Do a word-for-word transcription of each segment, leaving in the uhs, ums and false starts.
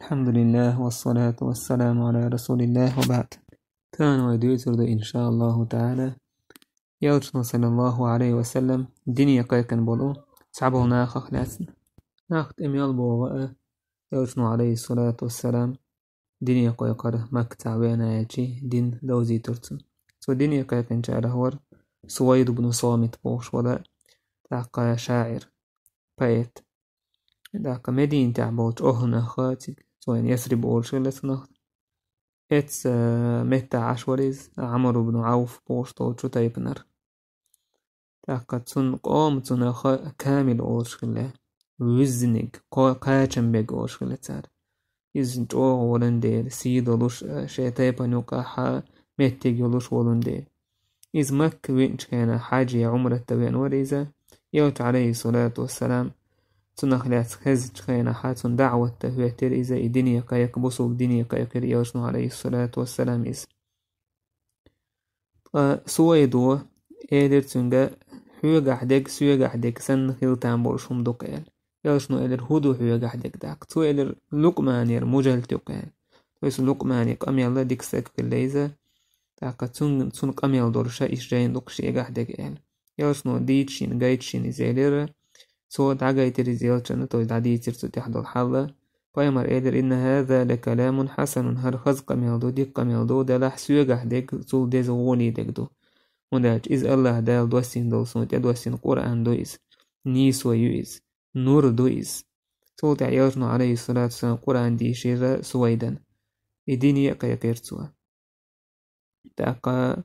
الحمد لله والصلاة والسلام على رسول الله وبعد. Тахана вай дуьйцур ду, иншааллаху таала, Элчано, саллаллаху алейхи ва саллам, дине кхайкхина болу цхьаболу нахах лаьцна. Нах тӀе мел богӀу а, Элчано, алейхиссалату вассалам, дине кхайкхар Макка цхьа вена аьлчи, дин довзийтур цунна. Цу дине кхайкхинчарах вара Сувайд ибн Самит бохуш вара, тӀаккха шаӀир, поэт. ТӀаккха Мединатехь болчу охьанах цига, цо вайн Ясриб олуш хилла цунах. Эцца меттахь Ӏаш вара иза, Ӏамр ибн Ӏауф бохуш долчу тайпанара. ТӀаккха цунна къома цунах камил олуш хилла, вуьззиниг, кхо-, кхачам бег олуш хилла цара. Иза чӀогӀа волун дела, сий долуш, шен тайпана юкъахь меттиг йолуш волун дела. Иза Макка веъначу хенахь хьаьж я Ӏумрат дан веана вара иза. Элча, алейхиссалату вассалам, цунах лаьцна хезначу хенахь цунна даӀват дан хӀоьттира иза, и дине кхайкха, бусулба дине кхайкхира Элчано, алейхиссалату вассалам, иза. Ткъа Сувайдо элира цуьнга: «Хьоьгахь дерг соьгахь дерг санна хила там болуш хӀума ду-кх», — аьлла. Элчано элира: «ХӀун ду хьоьгахь дерг?» — тӀаккха. Цо элира: «Лукъманера мужалт ю-кх», — аьлла. То есть Лукъмане къамел а дика стаг хилла иза, тӀаккха цун, цунна къамел долуш а иштта жайна ду-кх шегахь дерг, аьлла. Элчано дийцича, гайтича иза элира, цо дӀагайтира иза Элчанна, то есть дӀадийцира цу тӀехь долу хьал. Пайхамар элира: «Инна хаза ла каламун хьасанун», хӀара хаза къамел ду, дика къамел ду, делахь соьгахь дерг, цул деза гӀоле дерг ду. ХӀунда аьлча иза Аллахь Дала доссийна долу, суна тӀедоссийна Къуръан ду иза, нийсо ю иза, нур ду иза. Цул тӀаьхьа Элчано, алейхиссалату вассалам, Къуръан дийшира Сувайдан. И дине а кхайкхира цо. ТӀаккха: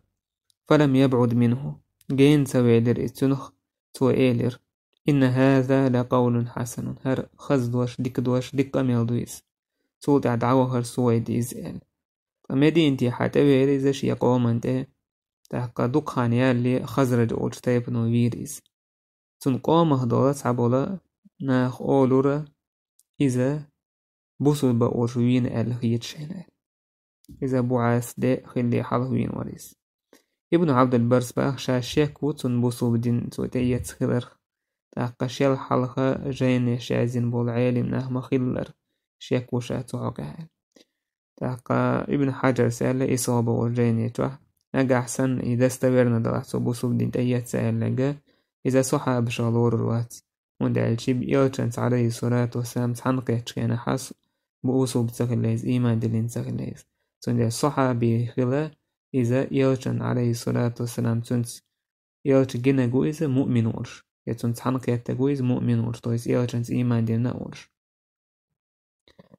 «Фалам ябӀуд минху». Гена ца велира иза цунах, цо элира: «Инна хаза ла къавлун хьасанун». ХӀара хаза дош, дика дош, дика къамел ду иза. Цул тӀаьхьа дӀавахара Сувайд иза аьлла. Ткъа Мединатехь тӀевеара иза шен къоман тӀе. ТӀаккха дукха хан ялале Хазраж олучу тайпано вийра иза. Цунна къомах долу цхьаболу наха олура, иза бусулба олуш вийна аьлла хеташ хилла. Иза БуӀас де хилла хьалха вийна вара иза. Ибн Ӏабдул-Баррис баха, ша шек ву цунна бусулба дин цо тӀеэцна хиларх, тӀаккха шел хьалха жайнаш язйина болу Ӏелим нах ма-хиллара, шек ву ша цу хьокъехь аьлла. ТӀаккха Ибн Хьаджарс аьлла Исаба олу жайни чохь: нагахь санна и достоверно далахь, цо бусулба дин тӀеэцна аьлларг, иза сахьабашах лорур вац. ХӀунда аьлча Элчанца, алейхиссалату вассалам, цхьаьна кхеттачу хенахь бусулба ца хилла иза, ийман диллина ца хилла иза. Цундела сахьаби хила иза Элчан, алейхиссалату вассалам, цуьнца Элча гинарг ву иза муъмин волуш, я цуьнца цхьаьна кхеттарг ву иза муъмин волуш, то есть Элчанца ийман диллина а волуш.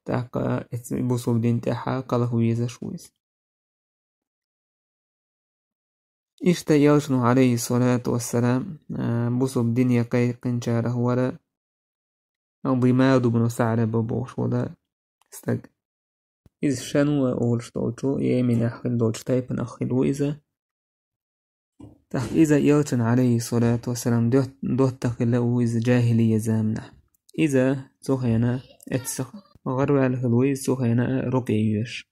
ТӀаккха эцу бусулба дин тӀехь кхалха везаш ву иза. Иштта Элчано, алейхиссалату вассалам, а, бусулба дине кхайкхинчарах вара Димад ибн Саълаба бохуш волу стаг. Иза Шанва олуш долчу Йеменехь хилла долчу тайпанах хилла ву иза. ТӀаккха иза Элчан, алейхиссалату вассалам, дот-, доттагӀа хилла ву иза жахӀилия заманахь. Иза цу хенахь эццахь гӀарваьлла хилла ву иза цу хенахь рукъе йоьшуш.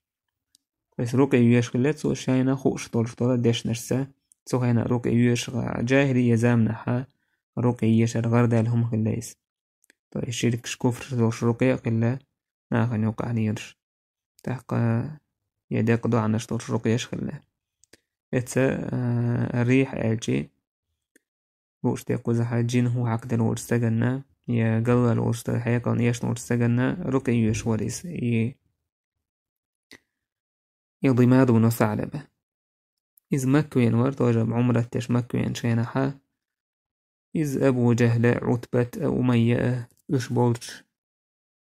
То есть рукъе йоьшуш хилла цо шайна хууш долуш долу дешнашца, цу хенахь рукъе йоьшуш, жахӀилия заманахь рукъе йоьшуш гӀардаьлла хӀума хилла иза. То есть ширкаш, куфраш долуш рукъе а хилла, нахана юкъахь лелаш. ТӀаккха я декъа доӀанаш долуш рукъеш хилла. Эца, а, рийхь аьлчи, лууш тӀе кхузахь жин хӀу хьакхаделла волчу стаганна, я галваьлла волчу стага хьекъална эшна волчу стаганна рукъе йоьшуш вара иза. И, и Димад ибн Саълаба. Иза Макка веана вара, тоже Ӏумрат деш Макка веана шайнахьа. Иза Абу Жахьла, Ӏутбат а, Умайя а, уьш болчу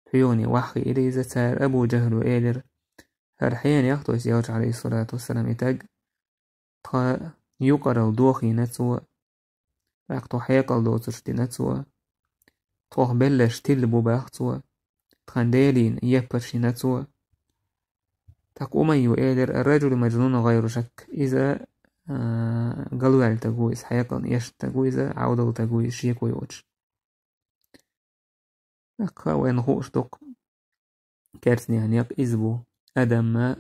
пхьоьгане ваххиира иза, цара Абу Жахьло элира: «ХӀара хьенех, то есть Элча, алейхиссалату вассалам, и таг, тхан юкъаралла дохийна цо, тӀаккха тхо хьекъал доцурш дина цо, тхох белларш тилла бу баха цо, тхан Делина еппарш йина цо». ТӀаккха Умайю элира: «Ар-раджулу маджнунун гӀайру шакк». Иза, а, галваьлла стаг ву иза, хьекъална эшна стаг ву иза, Ӏовдал стаг ву иза, шеко йоцуш. ТӀаккха вайна хууш ду-кх, керстанех некъ иза бу. Адам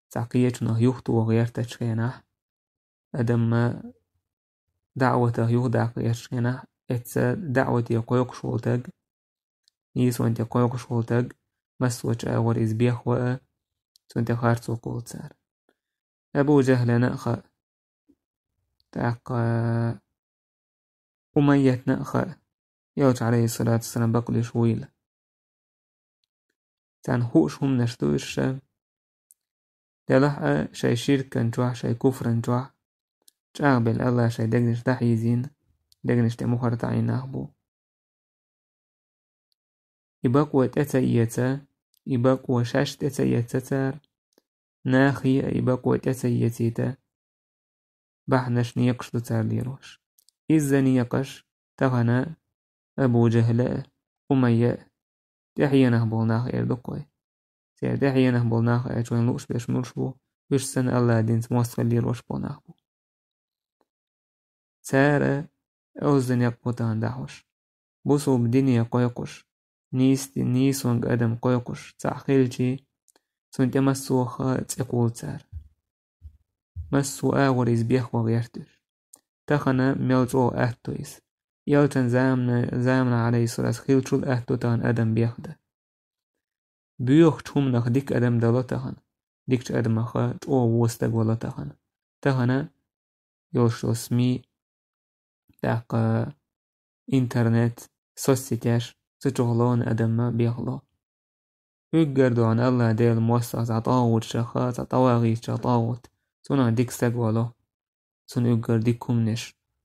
цхьа кхечунах юхатоха гӀертачу хенахь, адам даӀватах юхадаккха гӀертачу хенахь, эцца даӀвате кхойкхуш волу стаг, нийсонан тӀе кхойкхуш волу стаг, массочу агӀор иза бехваа, цунна тӀе харцо кхолла цара. Абу ЖахӀлана а хаьа, тӀаккха Умайятна а хаьа, Элча, Ӏалайхиссалату вассалам, бакълуьйш вуйла. Царна хууш хӀуманаш ду уьш ша. Делахь а шайн ширкан чохь, шайн куфран чохь чӀагӀбелла АллахӀа шайн дегнаш дӀахьийзийна, дегнаш тӀе мухӀар таӀийна нах бу. И бакъо тӀе ца эца, и бакъо шаьш тӀе ца эца цара, нахе а и бакъо тӀе ца эцийта, бахьанаш, некъаш ду цара лелош. Изза некъаш тахана Абу ЖахӀла а, Умайя а тӀаьхьенах болу нах эр ду-кх вай. Церан тӀаьхьенах болу нах аьлча вайна лууш берш муьлш бу, уьш санна АллахӀа динца мостагӀалла лелош болу нах бу. Цара озза некъ бу тахана дахьош. Бусулба дине кхойкхуш, нийсти-, нийсонга адам кхойкхуш цхьаъ хилчий, цунна тӀе массо а ха цӀе кхуллу цара. Массо а агӀор иза бехван гӀерташ. Тахана мел чӀогӀа атто иза. Элчан замана, замана, Ӏалайхиссалату, хиллачул атто тахана адам бехдан. Боьхачу хӀуманах дика адам дало тахана. Дикачу адамах чӀогӀа вон стаг вало тахана. Тахана йолуш йолу СМИ, тӀаккха интернет, соцсетяш, цу чохь лоруш адам бехло. Уггар дохьуш АллахӀ Делан мостагӀа цхьа тӀагӀутчех, цхьа тӀавагӀийчех тӀагӀут, цунах дика стаг вало. Цунна уггар дика хӀуманаш,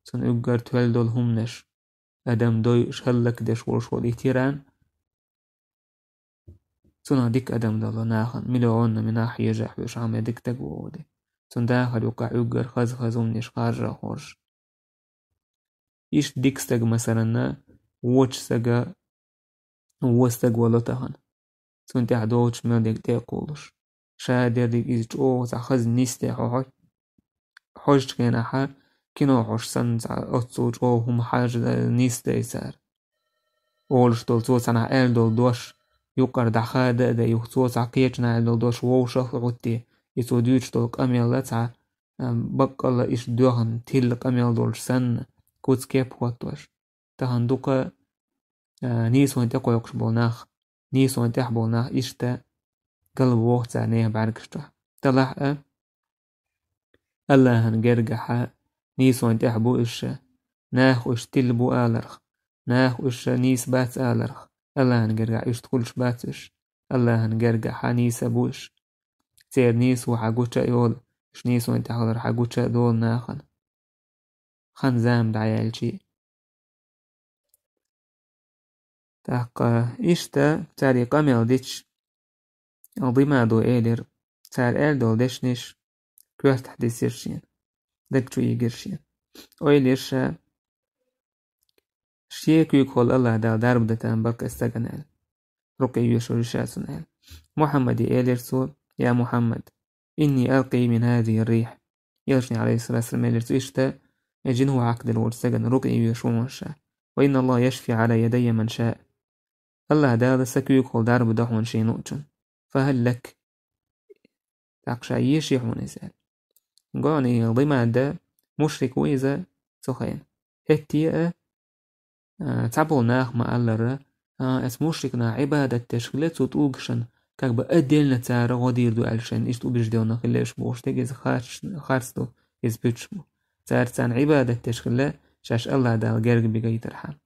цунна уггар тоьлла долу хӀуманаш, адам дойуш, хӀаллакдеш волуш волу и тиран, цунах дика адам дало нахана, миллионами нах хьежа хьоьжуш, Ӏамма дика стаг ву олий. Цунна дахар юкъахь уггар хаза-хаза хӀуманаш харжа хоржуш. Иштта дика стаг, масалан, вочу стага вон стаг вало тахана. Цунна тӀехь доцуш мел дерг тӀе а кхуллуш. Ша дерриг иза чӀогӀа цхьа хаза нисде хьо-, хьо-, хьожучу хенахь, кино хьожуш санна, цхьа оццул чӀогӀа хӀума хьажа нисде цара. Олуш долу цо цхьанхьа аьлла долу дош, юккъара дӀахада а дан, юха цо цхьа кхечанхьа аьлла долу дош вовшах а хӀуттий, и цо дуьйцуш долу къамел а цхьа, а, баккъалла иштта доьхна тилла къамел долуш санна, куц-кеп хӀоттош. Тахана дукха, а, нийсонан тӀе кхойкхуш болу нах, нийсонан тӀехь болу нах иштта галвоху цара нехан бӀаьргаш чохь. Делахь а, АллахӀан гергахь нийсонан тӀехь бу уьш, нах уьш тилла бу аларх, нах уьш нийса бац аларх, АллахӀан гергахь уьш хуьлуш бац уьш, АллахӀан гергахь нийса бу уьш. Церан нийсо хьан гуча а йолу, уьш нийсонан тӀехь хилар хьан гуча а долу нахана. Хан-зама дӀаяьлчий. ТӀаккха иштта цара и къамел дича, Димадо элира, цара аьлла долу дешнаш коьртахь дисира шена, даг чу йигира шена. Ойла йира ша, шен куьйгахула АллахӀ Дала дарба дан тарло-кх ас стагана аьлла. Рукъя йоьшур ю ша цунна аьлла. Мухьаммаде элира цо: «Я Мухьаммад, инни алкъи мин хӀазихӀи р-рихь». Элчане, Ӏалайхиссалату вассалам, элира цо иштта, и жин хьаькхделла волчу стагана рукъя йоьшу ву хьуна ша. «Ва инна АллахӀа яшфи Ӏалаййа ядаййа ман шаа». АллахӀ Дала сан куьйгахула дарба до хьуна шен луучунна. «Фа хӀал лак?» ТӀаккха ша еший хьуна иза аьлла. Гуьнан и Димад мушрик ву иза цу хенахь. ХӀетте а, а, цхьаболу наха ма-аллара, а, ас мушрик наха Ӏибадат деш хилла цу тӀулгашна, как бы отдельно цара гӀо дийр ду аьлла шайна иштта убеждённый хилла уьш бохуш дерг иза харц, харц ду, иза пуьташ бу. Цара царна Ӏибадат деш хилла, шаьш АллахӀ Дала герга бигайтархьама.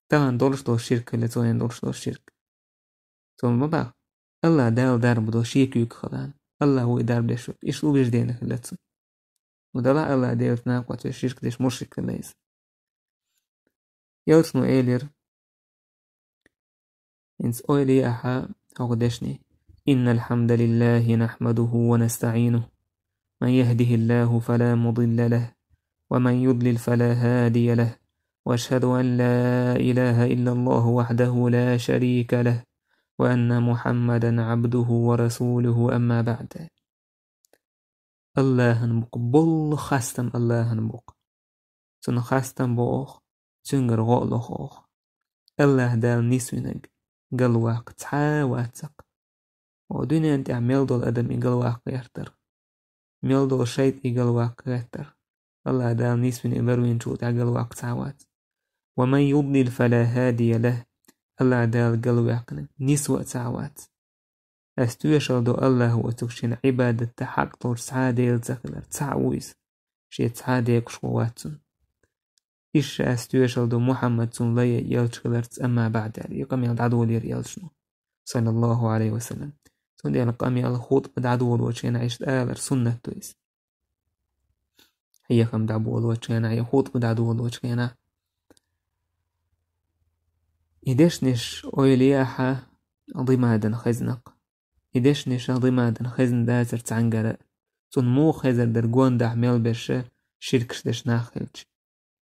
Тахана долуш долу ширк хилла, цо хӀинца долуш долу ширк. Цо ма баха, АллахӀ Дала дарба до шен куьйгахула. АллахӀ ву и дарба деш верг. Иштта убеждение хилла цунна. Ну, делахь АллахӀ Делаца накъост веш ширк деш мушрик хилла иза. Элчано элира, хӀинца ойла е ахьа хӀокху дешнийн: «Иннал хьамда лиллахӀи нахьмадухӀу ва настаӀинухӀу». من يهده الله فلا مضل له، ومن يضلل فلا هادي له، وأشهد أن لا إله إلا الله وحده لا شريك له، وأن محمدا عبده ورسوله، أما بعد. АллахӀан бу-кх, болу хастам АллахӀан бу-кх. Цунна хастам бо оха, цуьнгара гӀо а лоху оха. АллахӀ Дала нисвинарг галваккха цхьа а вац-кх. О, дуьнен тӀехь мел долу адам и галваккха гӀертарх, мел долу шайтӀа и галваккха гӀертарх, АллахӀ Дала нисвина и ларвинчул тӀаьхьа галваккха цхьа а вац. «Ва ман юдлил фала хӀадия лахӀ». АллахӀ Дала галваьккхинарг нисван а ца вац. Ас тоьшалла ду АллахӀ воцург шен Ӏибадатта хьакъ долуш цхьа а Дела ца хилар, цхьаъ ву иза. Шен цхьа а декъашхо вац цунна. Иштта ас тоьшалла ду Мухьаммад цунна лай а, элча хиларца, амма баӀд аьлла, и къамел дӀадолийра элчано, саллаллахӀу Ӏалайхи ва саллам. Цундела къамел, хутӀба дӀадолочу хенахь иштта алар суннат ду иза. Хьехам дӀаболочу хенахь, я хутӀба дӀадолочу хенахь. И дешнаш ойла е ахьа димадан хезнакх. И дешнаш димадан хезна дацара цхьаьнгара а, цунна муха хезар дара гондахь мел берша ширкаш деш нах хилча.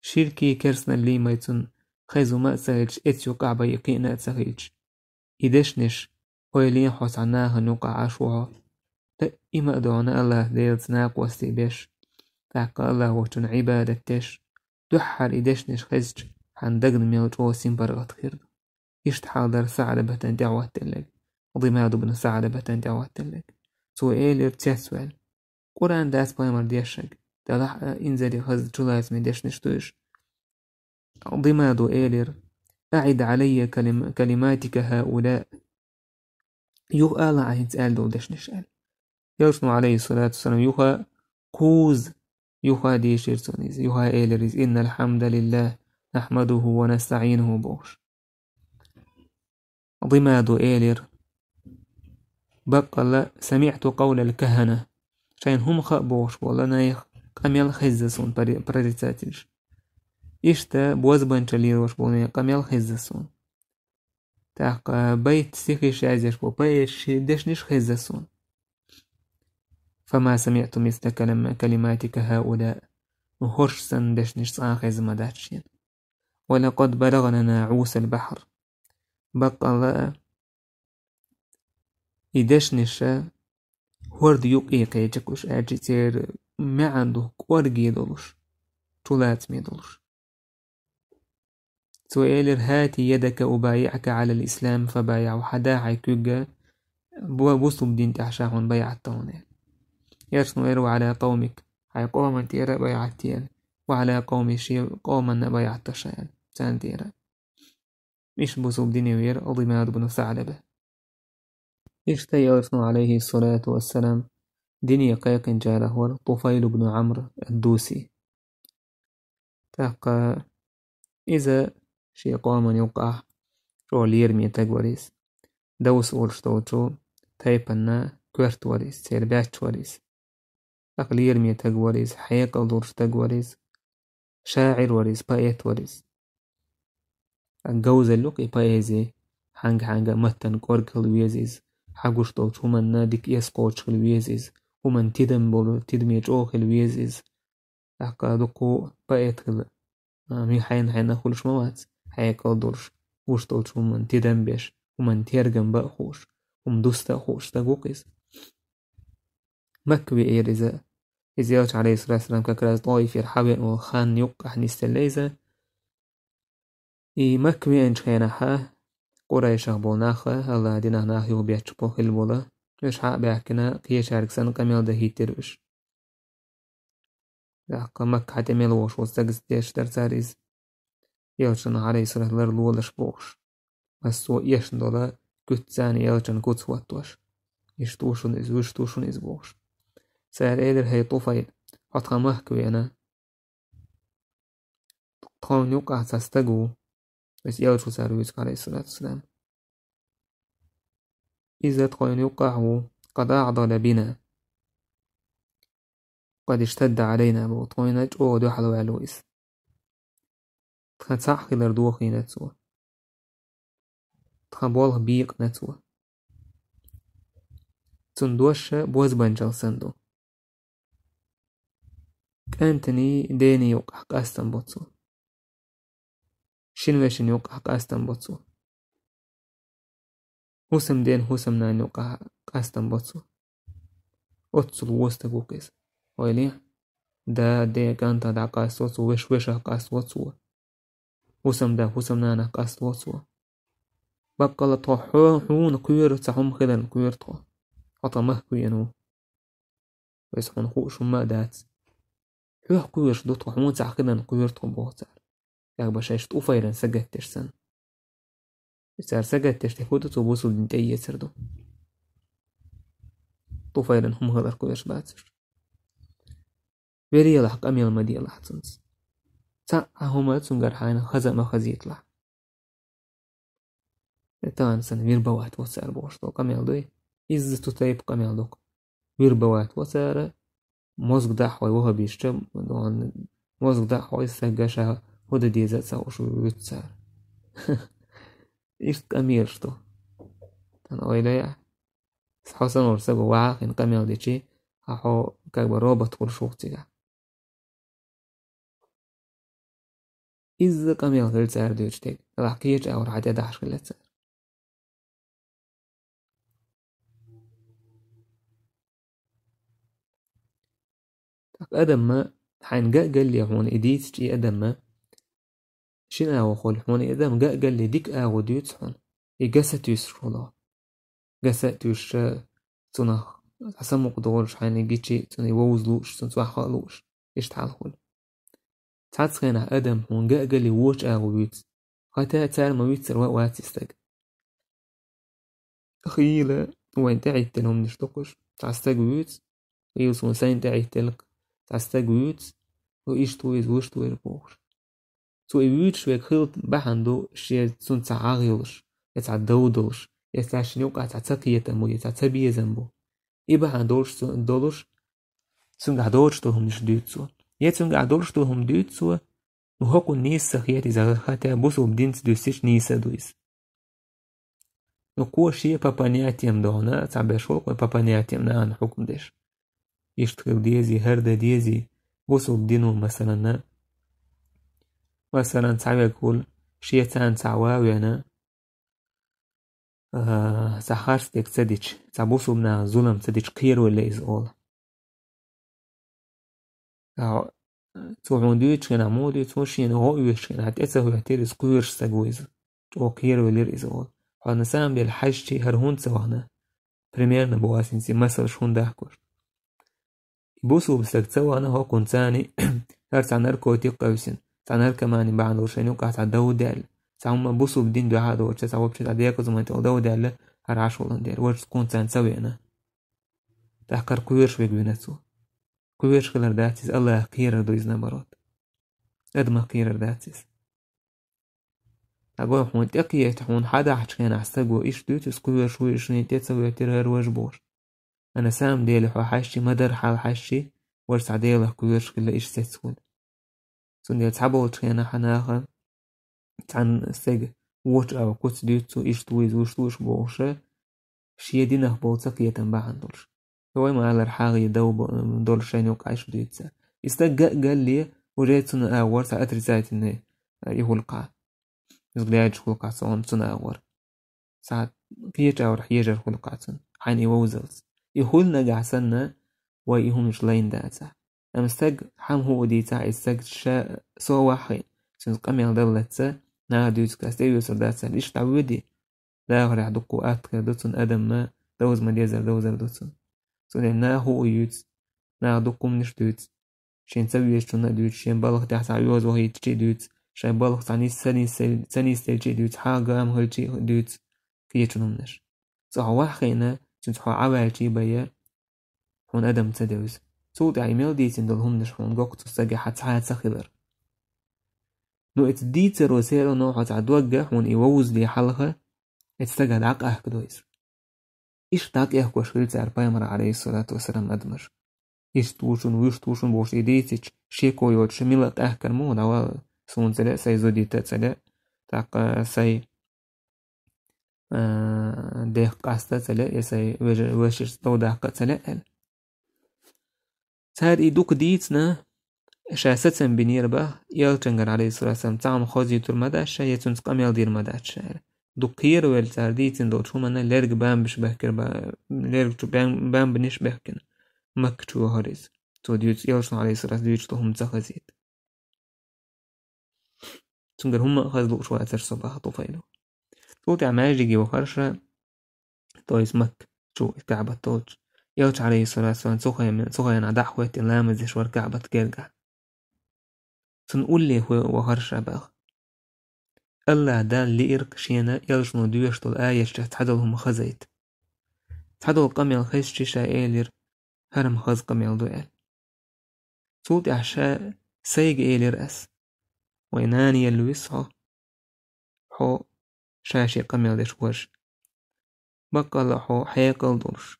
Ширкий керстаналлий май цунна хезна хӀума а ца хилча, эцу юкъахь бай кхиъна а ца хилча. И дешнаш ойла е хьо цхьа нахана юкъахь Ӏаш ву хьо. Даима а ду хьуна АллахӀ Делаца накъостий беш, тӀаккха АллахӀ волчун Ӏибадат деш, дуьххьара и дешнаш хезча, хьан дагна мел чӀогӀа синпаргӀат хир ду. Иштта хьал дара СаӀлабатан тӀехӀотталлаг, Димаду бну СаӀлабатан тӀехӀотталлаг. Цо элира цецваьлла: «Къуръан дац пайхамар дешнарг, делахь а инзаре хаза чулацаме дешнаш ду уьш». Димаду элира: «أعد علي كلم-، كلماتك هؤلاء». Юха ала ахь хӀинца аьлла долу дешнаш аьлла. Элчано, Ӏалайхиссалату вассалам, юха кхузза, юха дийшира цунна иза, юха элира иза: «إن الحمد لله نحمده ونستعينه», – бохуш. Димаду элира: «Баккъалла, سمعت قول الكهنة». Шайна хӀума хаьа бохуш болу нах къамел хезна суна, пари-, прорицательш. Иштта бозбанчалла лелош болу нах къамел хезна суна. ТӀаккха байт, стихаш язъеш болу поэташ шайн дешнаш хезна суна. «فما سمعت مثل كلم-، كلماتك هؤلاء». Ну хӀорш санна дешнаш цкъа а хезна ма дац шена. «ولقد بلغنا ناعوس البحر». Баккъалла а, и дешнаш хӀорда юккъе кхеча кхуш аьлча, церан маьӀна ду кӀорге долуш, чулацаме долуш. Цо элира: «هات يدك أبايعك على الإسلام», – фабаягӀу, хьан да хьайн куьг, бу-, бусулба дин тӀехь ша хьуна байӀат до хьуна аьлла. Элчано элира: «وعلى قومك», хьайн къоман тӀера а байӀат де аьлла, «وعلى قومي», шен къоманна а байӀат до ша аьлла, царна тӀера. Иштта бусулба дине веара Димаду бну СаӀлаба. Иштта Элчано, Ӏалайхиссалату вассалам, дине кхайкхинчарах вара Туфайл бну Ӏамр ад-Дуси. ТӀаккха иза шен къоман юккъахь чӀогӀа лераме стаг вара иза. Давс олуш долчу тайпанна коьрта вара иза, церан баьчча вара иза. ТӀаккха лераме стаг вара иза, хьекъал долуш стаг вара иза, шаӀир вара иза, поэт вара иза. Говзалла ю-кх и поэзи, хьанга-хьанга маттана кӀорга хила веза иза, хьагуш долчу хӀуманна дика эс кхочуш хила веза иза, хӀуманна тидам болу, тидаме чӀогӀа хила веза иза. ТӀаккха дуккха поэт хила, а, ми хьайна-хьайна хуьлуш ма вац, хьекъал долуш, гуш долчу хӀуманна тидам беш, хӀуманна тергам бан а хууш, хӀума дуста а хууш стаг ву-кх иза. Макка веара иза. Иза Элча, Ӏалайхиссалату вассалам, как раз ТӀоифера хьавеана волу хан юккъехь нисделла иза. И Макка веанчу хенахь Къурайшах болу нах, АллахӀан динах нах юхабетташ бо-, хилла болу, уьш хьа а баьхкина, кхечаьрга санна къамел дан хӀиттира уьш. ТӀаккха Маккахь тӀе мел вогӀуш волу стагца деш дара цара иза. Элчанна, Ӏалайхиссалату, ларлолаш бохуш. Массо а эшна долу куьццаний Элчанна куц хӀоттош. Иштта ву шуна иза, вуьшта ву шуна иза бохуш. Цара элира: «ХӀей, Туфайл, хьо тхан махка веана. Тхуна юккъахь цхьа стаг ву». Иза Элча ву цара вуьйцург, Ӏалайхиссалату вассалам. Иза тхойна юккъахь ву, «قد أعضل بنا، قد اشتد علينا» боху, тхойна чӀогӀа дуьхьал ваьлла ву иза. Тхан цхьаъ хилар дохийна цо. Тхан болх бийкъина цо. Цуьнан дош бозбанчалла санна ду. КӀантаний, дений юккъахь къастам бо цо. Шина вешина юккъахь къастам бо цо. ХӀусамден, хӀусамнана юккъахь къастам бо цо. Оццул вон стаг ву-кх иза. Ойла е, да, де, кӀанта дӀакъасто цо, веш, вешах къасто цо. ХӀусамда, хӀусамнанах къасто цо. Баккъалла тхо хьо-, хьуна кхоьру цхьа хӀума хиларна кхоьру тхо. Хьо тхан махка веана ву. Вайса хьуна хууш хӀумма а дац. Хьох кхоьруш ду тхо, хьуна цхьа хиларна кхоьру тхо, боху цара. Как бы шаьш Туфайлан сагатдеш санна. Цара сагатдеш тӀе хӀу ду, цо бусулба дин тӀеэцар ду. Туфайлан хӀума хилар кхоьруш бацаш. Вер елахь, къамел ма делахь цунца. Цхьа а хӀума цуьнгара хьайна хаза а ма хазийталахь. Э, тахана санна вирбовать во цара бохуш долу къамел дуй? Изза цу тайпа къамел ду-кх. Вирбовать во цара, мозг дахьой вахабишча, мозг дахьой стагга ша хӀу дан деза а ца хууш вуьту цара. Иштта къамелаш ду. Тахана ойла яхь. Хьо санна волу стаг ваха а хиъна къамел дичи, хьан хьо как бы робот хуьлуш ву-кх цигахь. Изза къамел хилла цара дуьйцуш дерг, делахь кхечу агӀор хьан тӀедахьаш хилла цара. ТӀаккха адамма хьайна ган а галле хьуна и дийцича, и адамма шина агӀо хуьлу хьуна, и адам ган а галле дика агӀо дуьйцу хьуна, и ган сатуьйсуш хуьлу. Ган сатуьйсуш, цунах дӀасамукъадолуш хьайна гичи, цунна вовза лууш, цунна цӀахь хаа лууш, иштта хьал хуьлу. Цхьацца хенахь адам хьуна ган а галле вочу агӀо вуьйцу. Хатта цара ма вуьйцура ван а вац и стаг. Хийла вайна тӀехӀиттина хӀуманаш ду-кх уьш. Цхьа стаг вуьйцу, хийла суна сайна тӀехӀиттина-кх, цхьа стаг вуьйцу, хӀу иштта ву иза, вуьшта ву иза бохуш. Цо и вуьйцуш верг хилла бахьана ду, шен цунца гӀагӀ йолуш, я цхьа дов долуш, я цхьа шен юкъахь цхьа ца кхетам бу, я цхьа ца безам бу. И бахьана долуш цу-, долуш, цуьнгахь доцуш долу хӀуманаш дуьйцу цо. Я цуьнгахь долуш долу хӀума дуьйцу цо, ну, хӀокхунна нийса ца хета иза, хатта бусулба динца дуьстича нийса а ду иза. Ну, кхо шен по понятиям дохна, цхьаберш волу кхо по понятиям нахана хьукам деш. Иштта хила дезий, хӀара дан дезий, бусулба дино, масалан, масалан, цхьаверг хуьлу, шен царна цхьа ван а вена, а, цхьа харц дерг ца дича, цхьа бусулба нахана зулам ца дича, кхеравелла иза олу. Цо хьуна дуьйцучу хенахь муха дуьйцу, хӀун шена гӀо оьшучу хенахь тӀе ца хӀоьттира иза, кхуьйруш стаг ву иза. ЧӀогӀа кхеравелира иза олу. Хьо на самом деле хьаьжчи хӀара хӀунда ца вахана? Примерно боху ас хӀинца и масалш хӀунда дахкош. И бусулба стаг ца вахана хӀокхунна царна, хӀара цхьа наркотик къевсина, цхьа наркомани бахьана долуш шайна юкъахь цхьа дов даьлла, цхьа хӀумма бусулба дин дуьхьа доцуш, цхьа вообще цхьа декъаза хӀуманна тӀехула дов даьлла, хӀара Ӏаш волун дера, ваьш кхунна царна ца веана. ТӀаккха хӀара кхоьруш верг вина цо. Кхоьруш хилар дац иза, Аллах кхерар ду иза, наоборот. Адамах кхерар дац иза. Дагой хьуна тӀекхета, хьуна хьадахьачу хенахь стаго иштта дуьйцу, иза кхоьруш ву, иза шена тӀе ца хӀоьттира хӀара важа бохуш. А на самом деле хьо хьаьжчи, ма-дарра хьал хьаьжчи, важа цхьа Делах кхоьруш хилла иштта сецахула. Цундела цхьаболчу хенахь наха цхьана стеган вочу агӀор куц дуьйцу, иштта ву иза, вуьшта ву иза бохуша, шен динах болу ца кхетам бахьана долуш. Вай ма-аллара, хьагӀ а дов бо-, долуш шайна юкъахь иштта дуьйцу цара. И стаг ган а галле, уже цунна агӀор цхьа отрицательный, э, и хуьлу кхаъ. Иза лаьжаш хуьлу кхаъ цунна, цунна агӀор. Цхьа кхечу агӀор хьежар хуьлу кхаъ цунна, хьайна и вовзалц. И хуьлу нагахь санна, вай и хӀуманаш лайна дацахь. Амма стаг хьан хӀуъа дийцахь, и стаг ша со ваххе, цуьнца къамел даллалц, наха дуьйцу кхаъ тӀеоьцур дац аьлла, иштта дӀавоьдий, дахарехь дуккха атта хир ду цунна, адамна довза ма-деззара довзар ду цунна. Цундела наха хӀуъа юьйцу, наха дуккха хӀуманаш дуьйцу. Шен ца везачунна а дуьйцу, шен балха тӀехь цхьа оьгӀаз вахийтича а дуьйцу, шайн балха цхьа нис-, ца нис-, ца нисделча а дуьйцу, хьагӀ-гам хилча а дуьйцу, кхечун хӀуманаш. Цо хьо ваххийна, цуьнца хьо Ӏа ваьлча а бен, хьуна адам ца девза. Цул тӀаьхьа и мел дийцина долу хӀуманаш хьуна го-кх цу стагехь цхьа а ца хилар. Ну, эца дийцаро серано хьо цхьа догга, хьуна и вовзале хьалха, эца стага дӀакъаьхкадо иза. Иштта дӀакъехкош хилла цара пайхамар, Ӏалайхиссалату вассалам, адамаш. Иштта ву шуна, вуьшта ву шуна бохуш и дийцича, шеко йоцуш, мила къаьхкар муха дӀавала, суна ца лаьа, сайн зудита а ца лаьа, тӀаккха сайн, а, дехка къаста а ца лаьа, я сайн вежа-, вешица дов даккха а ца лаьа аьлла. Цара и дукха дийцина, ша сацам бинера бах, элчангара, Ӏалайхиссалату вассалам, цхьа хӀума хозуьйтур ма дац ша, я цуьнца къамел дийр ма дац ша аьлла. Дукха кхеравелла цара дийцина долчу хӀуманна лерг бамбаш баьхкира ба-, лерг чу бам-, бамбанаш баьхкина. Макка чу вахара иза. Цо дуьйцу, элчано, Ӏалайхиссалату, дуьйцуш долу хӀума ца хазийта. Цуьнгара хӀумма а хаза лууш вацара со бах Туфайло. Цул тӀаьхьа маьждиге вахара ша, то есть Макка чу, КаӀбат долчу. Элча, Ӏалайхиссалату вассалам, цу хенахь, цу хенахь дӀа а хӀоьттина ламаз деш вара КаӀбат гергахь. Цунна уллехь вахара ша бах. АллахӀ Дала лиира шена элчано доьшуш долу аяташца цхьадолу хӀума хазийта. Цхьадолу къамел хезча ша элира: «ХӀара-м хаза къамел ду», – аьлла. Цул тӀаьхьа ша сайга элира ас: «Вай нана елла виса хьо, хьо ша-шен къамел деш важа. Баккъалла хьо хьекъал долуш,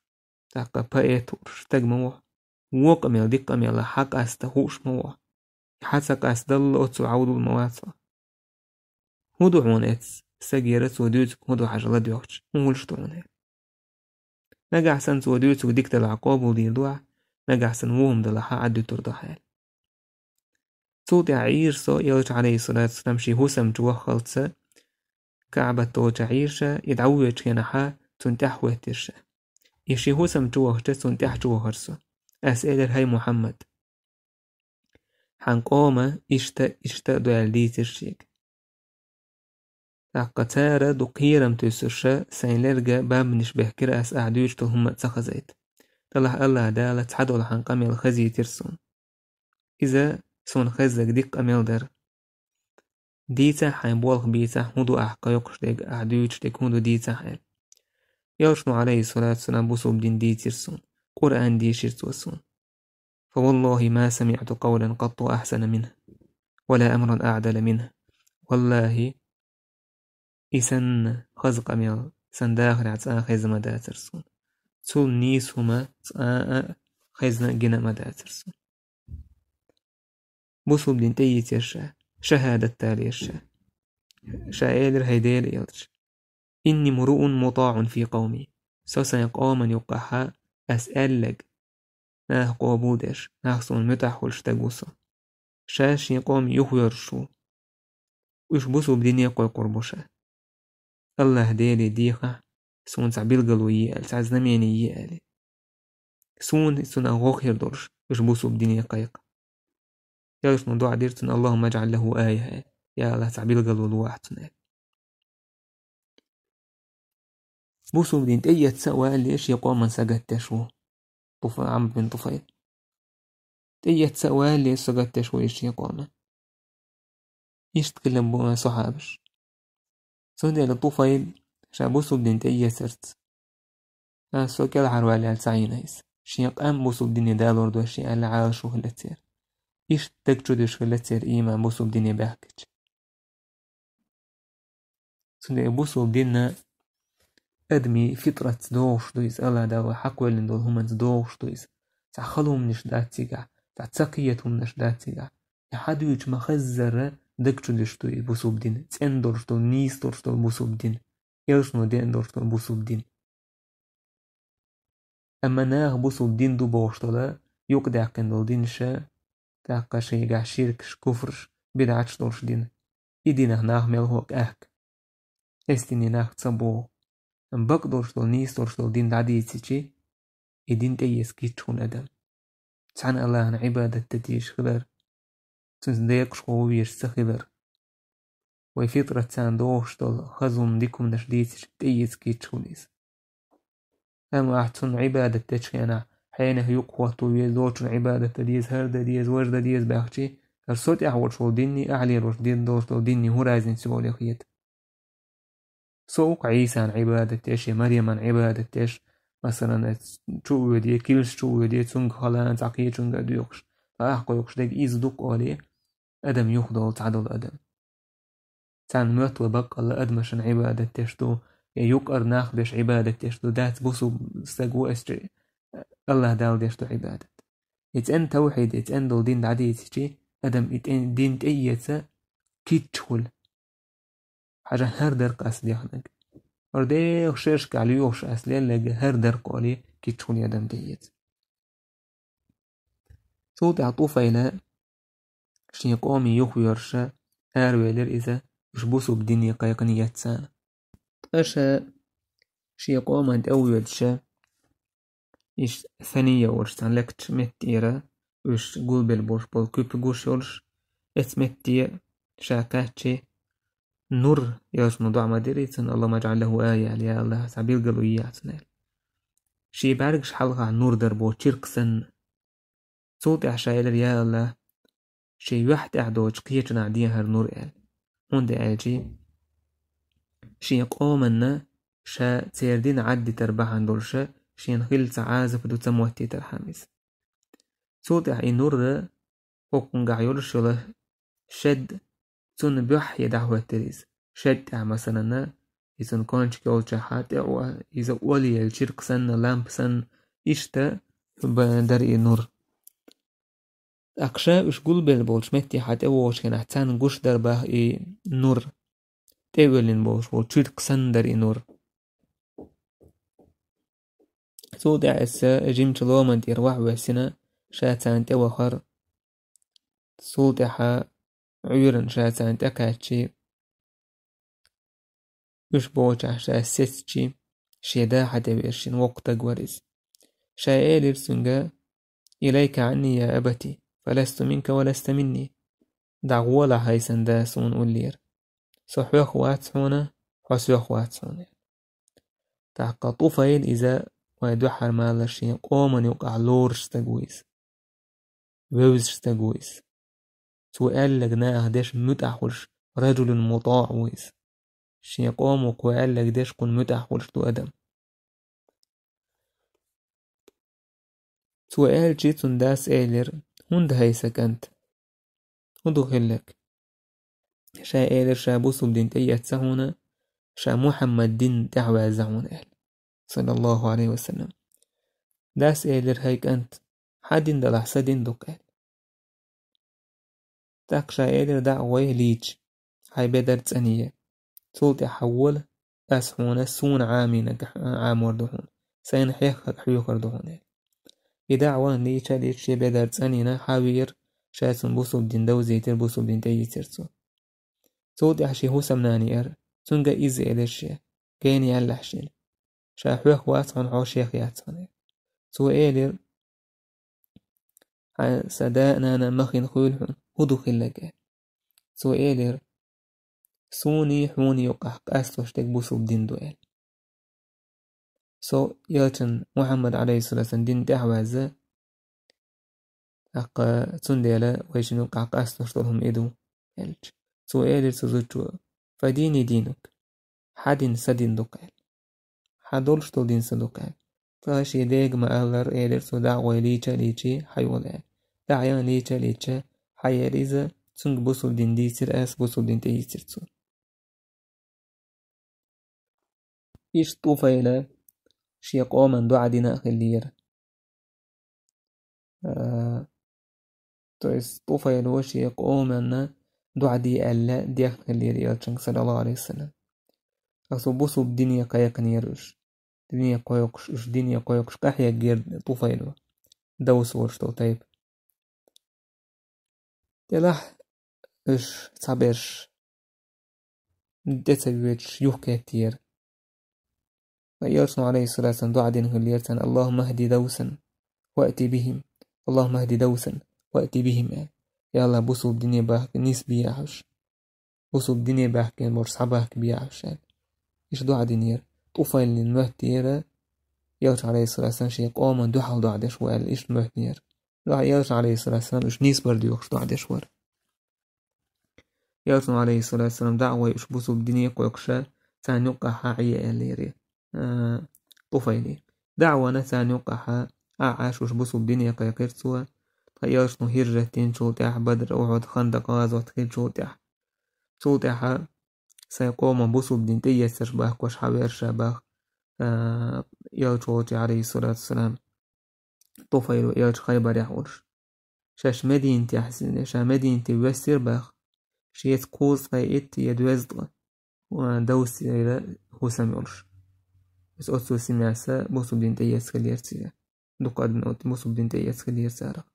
тӀаккха поэт волуш стаг ма ву хьо. Вон къамел, дика къамел хьан къаста хууш ма ву хьо. Хьан ца къастадалла оццул Ӏовдал ма вац хьо. ХӀун ду хьуна эцца стагера, цо дуьйцург хӀун ду хьажа ладоьгӀча, хӀун хуьлуш ду хьуна?» Нагахь санна цо дуьйцург дика далахь, къобалдийр ду ахь, нагахь санна вон хӀума далахь, Ӏад дуьтур ду ахь, аьлла. Цул тӀаьхьа Ӏийра со, элча, Ӏалайхиссалату вассалам, шен хӀусам чу ваххалца, КаӀбат долчохь Ӏийра ша, и дӀавоьдучу хенахь цунна тӀаьхьа хӀоьттира ша. И шен хӀусам чу вахча, цунна тӀаьхьа чу вахара со. Ас элира: «ХӀай Мухьаммад, хьан къома иштта, иштта а ду», – аьлла дийцира шега. ТӀаккха цара дукха кхерам туьйсуш, сайн лерга бамбанаш бехкира ас, ахь дуьйцуш долу хӀума ца хазийта. Делахь АллахӀ Дала цхьадолу хьан къамел хазийтира суна. Иза суна хеззарг дика къамел дара. Дийцахь, хьайн болх бийцахь, хӀун ду ахь кхайкхуш дерг, ахь дуьйцуш дерг хӀун ду, дийцахь, аьлла. Элчано, Ӏалайхиссалату вассалам, бусулба дин дийцира суна, Къуръан дийшира цо суна. «فوالله ما سمعت قولا قط أحسن منه، ولا أمرا أعدل منه». ВаллахӀи, и санна хаза къамел сан дахарехь цкъа а хезна ма дацара суна. Цул нийса хӀума цкъа а хезна а гина а ма дацара суна. Бусулба дин тӀеийцира ша, шахӀадат далийра ша. Ша элира: «ХӀай Делан элча, إني امرؤ مطاع في قومي». Со сайн къоман юккъахь ас аьлларг нах къобалдеш, нах суна муьтӀахь хуьлуш стаг ву со. Ша шен къоман юхайоьрзуш ву. Уьш бусулба дине кхойкхур бу ша. АллахӀ Деле дехахь, суна цхьа билгало е аьлла, цхьа знамени е аьлла. Суна цунах гӀо хир долуш, уьш бусулба дине кхайкха. Элчано дуӀа дира цунна: «اللهم اجعل له آية», – аьлла. Я АллахӀ, цхьа билгало лолахь цунна, аьлла. Бусулба дин тӀеэцна а валале шен къоман сагатдеш ву Туфа-, Ӏамр бин Туфайл. ТӀеэцна а валале сагатдеш ву иза шен къоман. Иштта хилла бу сахьабаш. Цундела Туфайл ша бусулба дин тӀеэцарца: «Ас со кӀелхьарваллал ца Ӏийна иза. Шен къам бусулба дине далор ду шен», – аьлла, Ӏалашо хилла церан. Иштта даг чу дуьсуш хилла церан ийман бусулба дине баьхкича. Цундела бусулба дин адамийн фитратца догӀуш ду иза, АллахӀ Дала вай хьакхоьллина долу хӀуманца догӀуш ду иза. Цхьа хала хӀуманаш дац цигахь, цхьа ца кхета хӀуманаш дац цигахь. И хьан дуьйцу ма-хаззара даг чу дуьсуш ду иза бусулба дин, цӀена долуш долу, нийса долуш долу бусулба дин, элчано деана долуш долу бусулба дин. Амма наха бусулба дин ду бохуш долу, юкъадаьккхина долу динаш, тӀаккха шайгахь ширкаш, куфраш, бидӀаташ долуш дин. И динах нах мелхо а къаьхка. Эс дине нах ца боху. Амма бакъ долуш долу, нийса долуш долу дин дӀадийцичи, и дин тӀеэца гича хуьлу адам. Цхьана АллахӀна Ӏибадат дан дезаш хилар, цуьнца декъашхо везаш ца хилар. Вай фитратца догӀуш долу хаза хӀума, дика хӀуманаш дийцича, тӀеэца гича хуьлу иза. Амма ахь цунна Ӏибадат дечу хенахь, хьенех юкъахӀотто веза, лочунна Ӏибадат дан деза, хӀара дан деза, важа дан деза баьхчи, хӀара со тӀехь волуш волу динний, ахь лелош дин долуш долу динний хӀун разница йолу хета? Со ву-кх Ӏийсан Ӏибадат деш я Марьяман Ӏибадат деш, масалан, чу а воьдий, килс чу а воьдий, цуьнга халан цхьа кхечуьнга а доькъуш, ткъа ахь кхойкхуш дерг иза ду-кх олий, адам юхадолу цхьадолу адам. Царна моьтту вай баккъалла адамашна Ӏибадат деш ду, я юкъара нах беш Ӏибадат деш ду, дац, бусулба стаг ву ас, АллахӀ Далла деш ду Ӏибадат. И цӀена тавхьид, и цӀена долу дин дӀадийцичи, адам и тӀе-, дин тӀеэца кийча хуьлу. Хьажа, хӀара дара-кх ас дехнарг. ХӀара дехьа шерашкахь лоьхуш ас лелларг хӀара дара-кх олий, кийча хуьлу адам тӀеэца. Цул тӀаьхьа Туфайла шен къоман юхайоьрзуш аравелира иза, уьш бусулба дине кхайкхина эцна. Ткъа ша шен къоман тӀе а воьдуш, иштта Санийя олуш цхьана лектачу меттера, уьш гулбелла болуш болу куьпа гуш йолуш, эцу метте ша кхаьччи, нур, ялсаман дуӀа ма дирий цунна, «Аллахумма аджӀал лаху айя», аьлла, я АллахӀ, цхьа билгало йехьа цунна аьлла. Шен бӀаьргаш хьалха нур дара боху чиркх санна. Цул тӀаьхьа ша элира, я АллахӀ, шен юьхь тӀехь доцучу кхечу нахь дехьара нур аьлла. ХӀунда аьлча шен къоманна ша церан дин Ӏаддитар бахьана долуша шена хилла цхьа Ӏазап ду ца моттийтархьама иза. Цул тӀаьхьа и нур хӀокхунгахь йолуш йолу шед, цунна буьххье дӀахӀоьттира иза. Шед тӀехь, масалана, и цунна кончик йолчохь тӀе а, иза олаелла чиркх санна, лампа санна, иштта б-, дара и нур. ТӀаккха ша уьш гулбелла болчу меттехь тӀевогӀучу хенахь царна гуш дара бах и нур. ТӀеоьллина болуш болу чиркх санна дара и нур. Цул тӀаьхьа иза жимачу ломан тӀера вахьа воьссина, ша царна тӀевахара. Цул тӀаьхьа Ӏуьйранна ша царна тӀекхаьччи, уьш богӀучохь ша сецчи, шен да хьа тӀевеара, шен воккха стаг вара иза. Ша элира цуьнга: «Илайка Ӏанни, я абати, фаласту минка ва ласта минни». ДӀагӀолахь, хӀай сан да, суна уллера. Со хьоьх вац хьуна, хьо соьх вац хьуна. ТӀаккха ТӀуфайл иза вай дуьххьара ма-аллара шен къоман юкъахь лоруш стаг ву иза. Вевзаш стаг ву иза. Цо аьлларг наха деш муьтӀахь хуьлуш, раджулун мутаӀ ву иза. Шен къомо кхо аьлларг деш кхунна муьтӀахь хуьлуш ду адам. Цо аьлчи, цуьнан дас элира: «ХӀунда, хӀай сан кӀант? ХӀун ду хилларг?» Ша элира: «Ша бусулба дин тӀеэцна хьуна, ша Мухьаммад дин тӀаьхьаваьзна хьуна», — аьлла, саллаллаху Ӏалайхи ва саллам. Дас элира: «ХӀай кӀант, хьан дин далахь, сан дин ду-кх», — аьлла. ТӀаккха ша элира: «ДӀа а гӀой, лийча, хьайн бедар цӀанъе. Цул тӀаьхьа вола, ас хьуна суна Ӏамийнарг Ӏамор ду хьуна, сайна хьехнарг хьоьхур ду хьуна», — аьлла. И дӀа а вахана, лийча а лийча, шен бедар цӀанйина, хьан веара, ша цунна бусулба дин довзийтира, бусулба дин тӀеийцира цо. Цул тӀаьхьа шен хӀусамнана еара, цуьнга иза элира ша: «Гена яьллахь шена. Ша хьоьх вац хьуна, хьо шех яц хьуна». Цо элира: «Хьан сан да а, нана а махкахь хуьлу хьуна, хӀун ду хилларг?» — аьлла. Цо элира: «Суний хьуний юкъахь къастош дерг бусулба дин ду», — аьлла. Со элчан, Мухьаммад Ӏалайхиссалатан дин тӀаьхьаваьзна, тӀаккха цундела вайшинна юкъахь къастош долу хӀума и ду, аьлча. Цо элира цу зудчо: «Фа дини динук, хьан дин сан дин ду-кх», — аьлла. «Хьан долуш долу дин сан ду-кх», — аьлла. Тхан шен дега ма-аллара, элира цо, дӀа а гӀой, лийча а лийчи, хьайола аьлла. ДӀа а ян, лийча а лийча, хьаеара иза, цуьнга бусулба дин дийцира ас, бусулба дин тӀеийцира цо. Иштта ТӀуфайла шен къоман доӀа дина а хиллера. А, то есть ТӀуфайла шен къоманна доӀа де аьлла дехна хиллера элчанга, саллаллаху Ӏалайхи ва саллам. Аса бусулба дине кхайкхинера уьш. Дине кхойкхуш, уьш дине кхойкхуш къахьегнера ТӀуфайла. Давс волуш долу тайпа. Делахь уьш цхьаберш тӀе ца воьдуш юхакхеттера. Ткъа элчано, Ӏалайхиссалату вассалам, доӀа дина хиллера царна: «Аллахумма ахди Давсан ва ати бихим. Аллахумма ахди Давсан ва ати бихим», — аьлла. «Я АллахӀ, бусулба дине бахка нисбе ахь уьш. Бусулба дине баьхкина болуш схьабахкабе ахь уьш», — аьлла. Иштта доӀа динера. ТӀуфайлин моьтту яра, элча, Ӏалайхиссалату вассалам, шен къоман дуьхьал доӀа деш ву аьлла, иштта моьтту яра. Дуьхьал элча, Ӏалайхиссалату вассалам, уьш нийса бар доьхуш доӀа деш вара. Элчано, Ӏалайхиссалату вассалам, дӀа а гӀой уьш бусулба дине кхойкхуша, царна юккъахьа Ӏе аьллера, а, ТӀуфайли. ДӀа а вана царна юккъахьа, Ӏа а Ӏаш уьш бусулба дине кхайкхира цо, ткъа элчано хӀижрат динчул тӀаьхьа, Бадр, Ухьуд, Хандакъ гӀазот хиллачул тӀаьхьа. Цул тӀаьхьа сайн къоман бусулба дин тӀеэцарш бахкош хьавеара ша бах, а, элча волчу, Ӏалайхиссалату вассалам, ТӀуфайла элча Хайбарехь волуш. Шаьш Мединатехь, ша Мединате воьссира бах, шеца кхузткъе итт я доьзткъа, а, Давсайла хӀусам йолуш. Иза оццул семьяса бусулба дин тӀеэцна хиллера цигахь. Дукха адам оцу бусулба дин тӀеэцна хиллера царах.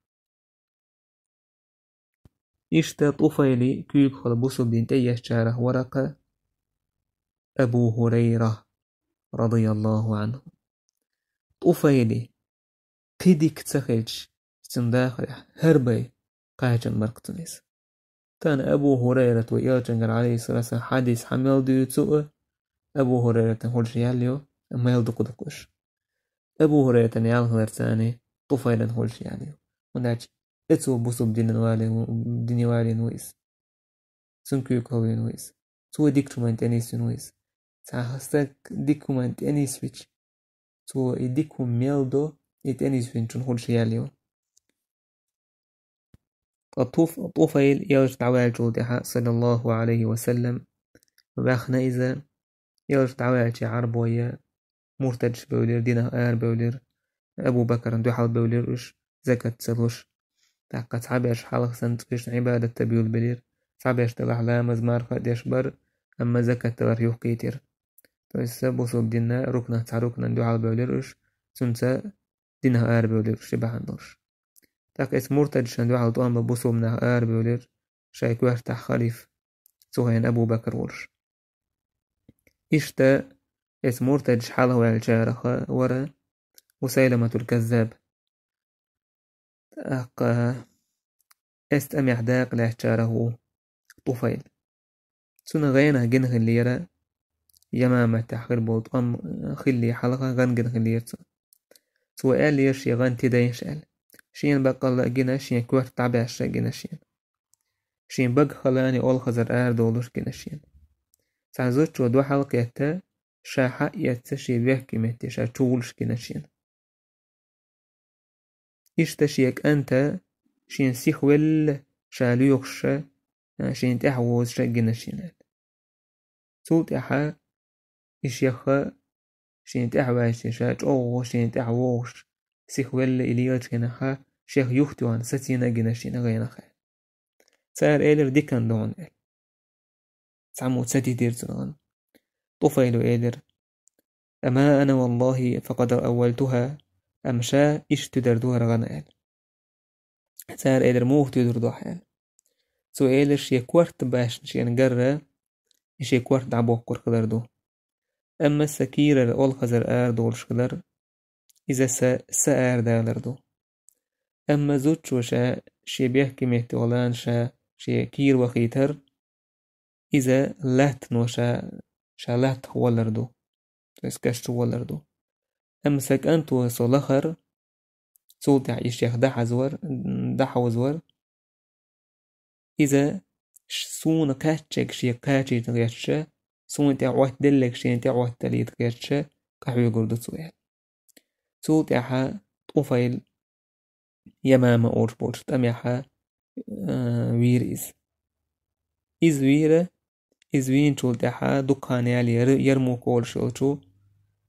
Иштта ТӀуфайли куьйгахула бусулба дин тӀеэцначарах вара-кх Абу ХӀурайра, радияллаху Ӏанху. ТӀуфайли кхин дика ца хилча, цуьнан дахарехь хӀара бай кхачам бара-кх цунна иза. Тахана Абу ХӀурайрат вай элчангара, Ӏалайхиссалату вассалам, хьадис хьан мел дуьйцу а, Абу ХӀурайратан хуьлуш яьлла ю, мел дукха ду-кх уьш. Абу ХӀурайратан яьлла хиларца а ТӀуфайлан хуьлуш яьлла ю. ХӀунда аьлча и цо бусулба динан валийна ву, дине валийна ву иза. Цуьнан куьйгахула вийна ву иза. Цо дикачу хӀуманна тӀе нисвина ву иза. Цхьа стаг дика хӀуманна тӀенисвича, цо и дика хӀума мел до, и тӀенисвинчун хуьлуш ял ю. Ткъа Туф-, Туфайл Элча дӀаваьллачул тӀаьхьа, саллаллаху Ӏалайхи ва саллам, ваьхна иза, Элча дӀаваьллача Ӏарбой муртадаш бевлира, динах арабевлира, Абу Бакарна дуьхьал бевлира уьш, закат ца луш. ТӀаккха цхьаберш хьалха санна цӀерашна Ӏибадат а буьйлабелира, цхьаберш делахь ламаз, марха а деш бара, амма закат далар юхкийтира. То есть, бусалба дина рукнах цхьа рукнана дуьхьал бевлира уьш, цуьнца динах арабевлира уьш, ши бахьана долуш. ТӀаккха эцу муртадашна дуьхьал тӀом бан бусалба нах арабевлира, шайн коьртахь халифа, цу хенахь Абу Бакар волуш. Иштта эцу муртадаш хьалхаваьллачарах вара Мусайламатул Каззаб. ТӀаккха эцу тӀамехь дакъа лаьцначарах ву Туфайл. Цунна гӀенах гина хиллера, Ямаматехь хир болу тӀом хилле хьалха гӀан гина хиллера цо. Цо аьллера шен гӀан тидайша аьлла. Шена баккъалла а гина, шен коьрта дӀабаьшша а гина шена. Шен багахаллани олхазар арадолуш гина шена. Цхьа зудчо дуьхьал а кхетта, ша хьаэцна шен бехке метте, ша чувуллуш гина шена. Иштта шен кӀанта шен сихвелла ша лоьхуша, шен тӀаьхьа возуша гина шена аьлла. Цул тӀаьхьа и шех шен тӀаьхьа ваьшший ша чӀогӀа шен тӀаьхьа вогӀуш, сихвелла и лелачу хенахь шех юхатоьхна сацийна а гина шена гӀенах аьлла. Цара элира диканна ду хьуна аьлла. Цхьаммо ца тидира цунна гӀан. Туфайло элира: «Ама ана валлахи факъад аввалтуха», амма ша иштта туьдар ду хӀара гӀан аьлла. Цара элира: «Муха туьйдур ду хьо?» аьлла. Цо элира: «Шен корта баьшна шена гарра, и шен корта дӀабоккхур хилар ду. Амма сан кийрара олхазар арадолуш хилар, иза сан са арадалар ду. Амма зудчо ша шен бехке метте валлалц ша шен кийра вахийтар, иза латтано ша, ша латтах валар ду, то есть каш чу валар ду. Амма сан кӀанто со лахар, цул тӀаьхьа и шех дӀахьазвар, дӀахьовзавар, иза ш-, суна кхаьччарг шега кхачийта гӀерташ, суна тӀе Ӏоттаделларг шена тӀе Ӏоттадалийта гӀерташ къахьоьгур ду цо», аьлла. Цул тӀаьхьа Туфайл Ямама олуш болчу тӀамехь, а, вийра иза. Иза вийра, иза вийначул тӀаьхьа дукха хан яьлла яра, Ярмук олуш йолчу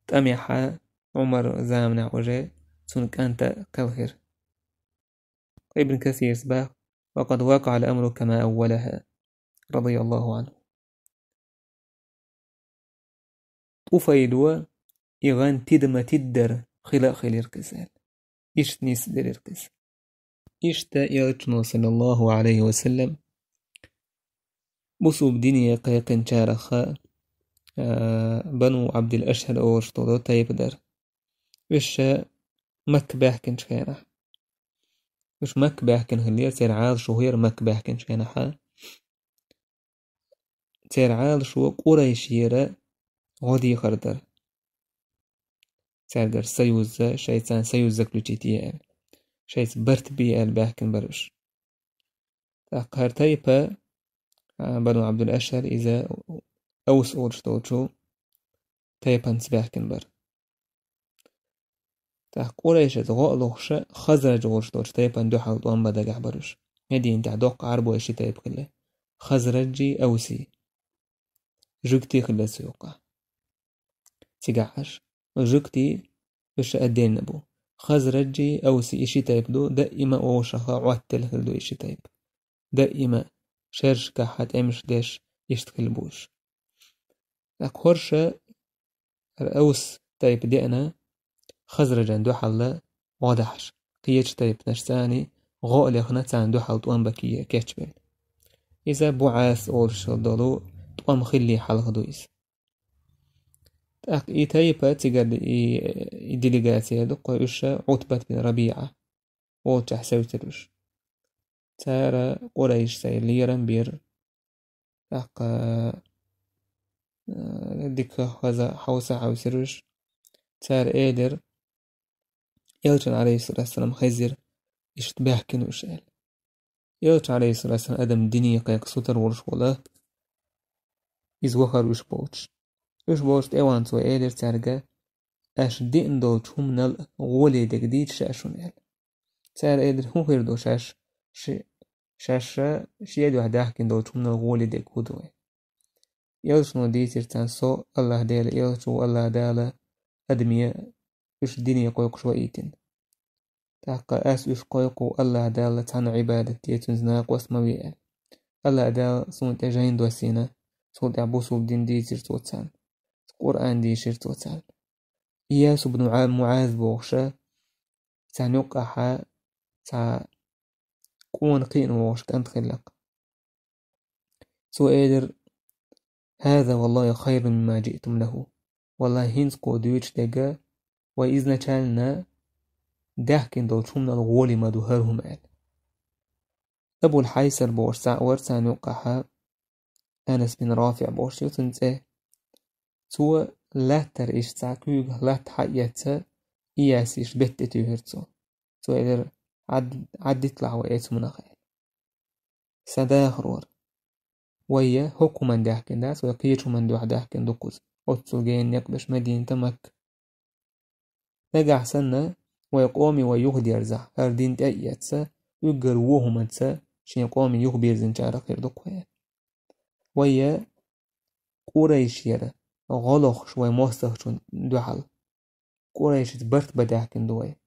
тӀамехь, Ӏумар заманахь уже цуьнан кӀанта кхелхира. Ибн Касирс баха: «Ва къад вакъаӀа ал-амру кама аввалаха, радияллаху Ӏанху». Туфайло и гӀан тида ма тиддара хила а хилира иза аьлла. Иштта нисделира иза. Иштта Элчано, саллаллаху Ӏалайхи ва саллам, бусалба дине кхайкхинчарах, а, Бану Ӏабдил-Ашхьар олуш долу тайпа дара. Уьш ша Макка баьхкинчу хенахь. Уьш Макка баьхкина хиллера, церан Ӏалашо хӀара Макка баьхкинчу хенахь. Церан Ӏалашо Къурайшера гӀо дехар дара. Цаьргара союз, шайца союз заключить е аьлла. Шайца барт бе аьлла баьхкина бара уьш. ТӀаккха хӀара тайпа, а, Бану Ӏабдул-Ашхьар, иза Авс олуш долчу тайпанца баьхкина бара. ТӀаккха Къурайшаца гӀо а лохуша, Хазраж олуш долчу тайпана дуьхьал тӀом бан дагахь бара уьш. Мединатехь доккха Ӏарбой ши тайпа хилла: Хазраджий, Авсий. Жуьгтий хилла цу юкъахь. Цигахь Ӏаш, жуьгтий уьш отдельно бу. Хазраджий, Авсий и ши тайпа ду, даима вовшаха Ӏоттаделла хилла ду и ши тайпа. Даима шерашкахь тӀемаш деш, иштта хилла бу уьш. ТӀаккха хӀорш, хӀара Авс тайпа деана, Хазраджан дуьхьал гӀо дахьаш, кхечу тайпанашца гӀо а лехна, царна дуьхьал тӀом бан кечбелла. Иза БуӀас олуш долу тӀом хиллий хьалха ду иза. ТӀаккха и тайпа цигара и, и делегация ду, кхо уьш Ӏутбат бин РабиӀа волчохь севцира уьш. Цара Къурайшцара лерам бира. ТӀаккха, а, дика хаза хьовса хьовсира уьш. Цара элира, Элчан, алейхиссалату вассалам, хезира, иштта баьхкина уьш аьлла. Элча, алейхиссалату вассалам, адам дине кхайкха сутара волуш волу, иза вахара уьш боцуш. Уьш болчу тӀе а вахана цо элира цаьрга: «Аша диъна долчу хӀуманал гӀоле дерг дийца ша шуна», – аьлла. Цара элира: «ХӀун хир ду шаьш, ши-, шаьш шен дуьхьа даьхкина долчу хӀуманал гӀоле дерг хӀун ду вай?» Элчано дийцира царна: «Со АллахӀ Дела элча ву, АллахӀ Дала адаме уьш дине кхойкхуш ваийтина. ТӀаккха ас уьш кхойкху АллахӀ Далла цхьанна Ӏибадат де, цуьнца накъост ма ве», – аьлла. АллахӀ Дала суна тӀе жайна доссийна, цул тӀаьхьа бусулба дин дийцира цо царна, Къуръан дийшира цо царна. Ияс ибн Ӏа-, МуӀаз бохуша, царна юккъахьа цхьа къона кхиъна вогӀуш кӀант хиллакх. Цо элира: «ХӀаза валлахӀи хайрун мимма жиътум лахӀу». Валлахьи, хӀинца кхо дуьйцуш дерг вай изначально даьхкина долчу хӀуманал гӀоле ма ду хӀара хӀума аьлла. Абул-Хьайсар бохуш цхьаъ вара царна юккъахьа, Анас бин РафиӀ бохуш ю цуьнан цӀе. Цо лаьттара иштта цхьа куьйгах латта хьаэца, Ияс иштта бетта тӀе туьйхира цо. Цо элира: «Ӏад-, Ӏаддитлахь вай эцу хӀуманах», – аьлла. Сан дахарора. Вай я хӀокху хӀуманна даьхкина дац, вай кхечу хӀуманна дуьхьа даьхкина ду кхуза. Оццул гена некъ беш Мединат а, Макка. Нагахь санна вай къоме вай юхадерзахь, хӀара дин тӀе а эцца, уггар вон хӀуманца шен къоме юхабирзинчарах хир ду-кх вай. Вай я Къурайшера гӀо лохуш вай мостагӀчунна дуьхьал. Къурайшица барт бан даьхкина ду вай.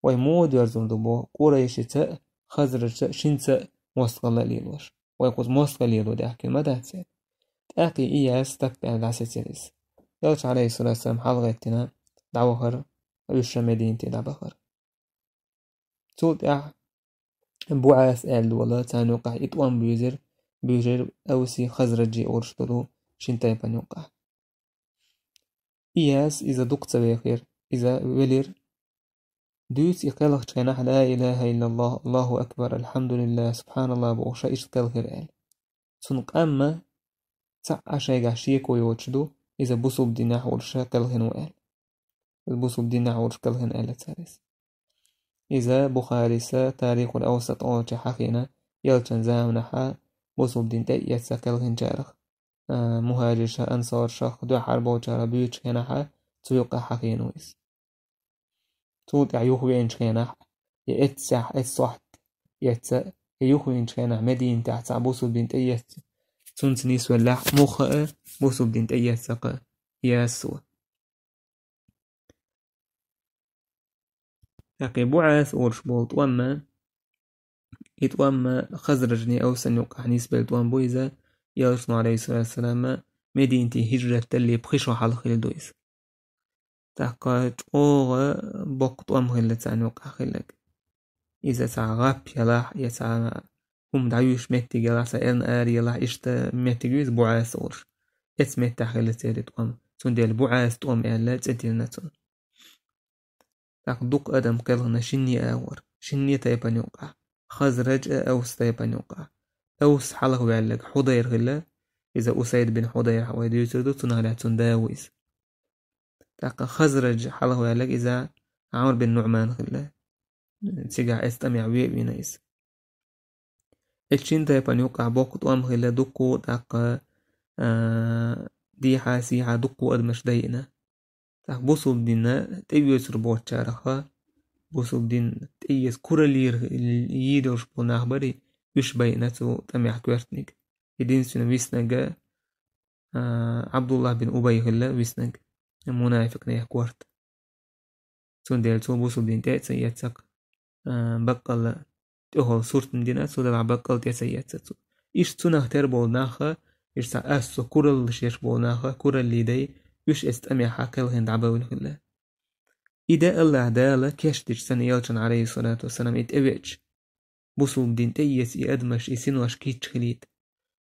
Вай муха доьрзур ду боху, Къурайшица а, Хазражца а, шинца а мостагӀалла а лелош. Вай кхуза мостагӀалла лело даьхкина ма дац вай. ТӀаккха и Ияс таппаьлла дӀасецира иза. Элча, Ӏалайхиссалату вассалам, хьалагӀеттина, дӀавахара, уьш ша Мединате дӀабахара. Цул тӀаьхьа БуӀас аьлла дола, царна юккъахь и тӀом буьйзира, буьйжира Авси, Хазражи олуш долу шина тайпана юккъахь. Ияс иза дукха ца вехира, иза велира. Дуьйцу и кхелхачу хенахь: «Ла илаха иллаллахӀ, АллахӀу акбар, АлхьамдулиллахӀ, СубхьаналлахӀ», – бохуш, иштта кхелхира аьлла. Цунна къамма цхьаъ а шайгахь шеко йоцуш ду, иза бусулба динехь волуш кхелхина ву аьлла. Иза бусулба динехь волуш кхелхина аьлла цара иза. Иза Бухарис Тарихул Авсат олучу хьахийна, элчан заманахьа бусулба дин тӀе а эцца кхелхинчарах, а, мухӀажирша, ансарша, дуьххьара болчара буьйцучу хенахьа цу юккъехь хьахийна ву иза. Цул тӀаьхьа юхавеанчу хенахь, я эццехь, эццохь эцца, я юхавеанчу хенахь Мединатехь цхьа бусулба дин тӀе эцца, цунца нисвеллехь, муха а бусулба дин тӀе эцца-кх Ияс. ТӀаккха и БуӀас олуш болу тӀом а, и тӀом а Хазражни Авсани юккъехь нисбелла тӀом бу иза, элчано, Ӏалайхиссалату вассалам, Мединате хӀижрат даллале пхи шо хьалха хилла ду иза. ТӀаккха чӀогӀа боккха тӀом хилла царна юккъехь хилларг. Иза цхьа гӀап ялахь, я цхьа хӀума дӀаюьйш меттиг ялахь, цхьа эрна ара ялахь, иштта меттиг ю иза БуӀас олуш. Эцу меттехь хилла церан тӀом. Цундела БуӀас тӀом аьлла цӀе тиллина цунна. ТӀаккха дукха адам кхелхина шинне а агӀор, шинне тайпана юккъехь, Хазраж а, Авс тайпана юккъехь. Авс хьалха ваьлларг Хьудайр хилла, иза Усайд бин Хьудайр вай дуьйцур ду, цунах лаьцна цуьнан да ву иза. ТӀаккха Хазраж хьалха ваьлларг иза Ӏамр бин НуӀман хилла. Цигахь эцу тӀамехь ве а вина иза. Эцу шина тайпана юккъехь боккха тӀом хилла дуккха, тӀаккха, а, дехьа-сехьа дуккха адамаш дайина. ТӀаккха бусулба дин тӀеоьцур боцучараха, бусулба дин тӀеэца кураллера йийр йолуш болу нах барий, уьш байина цу тӀамехь коьртаниг. Единственный виснарг, а, Ӏабдуллах бин Убай хилла виснарг, мунафикъ нехан корта. Цундела цо бусулба дин тӀе а ца эццакх, а, баккъалла тӀехула суртана дина, цу делахь баккъалла тӀе ца эццакх цо. Иштта цунах тера болу наха, иштта цхьа ассо кураллаш еш болу наха, кураллий дай, уьш эцу тӀамехьа кхелхина дӀабевлла хилла. И де АллахӀ Дала кечдича санна элчана, Ӏалайхиссалату вассалам, и тӀевеача, бусулба дин тӀеэца и адамаш, и синош кийча хилийта.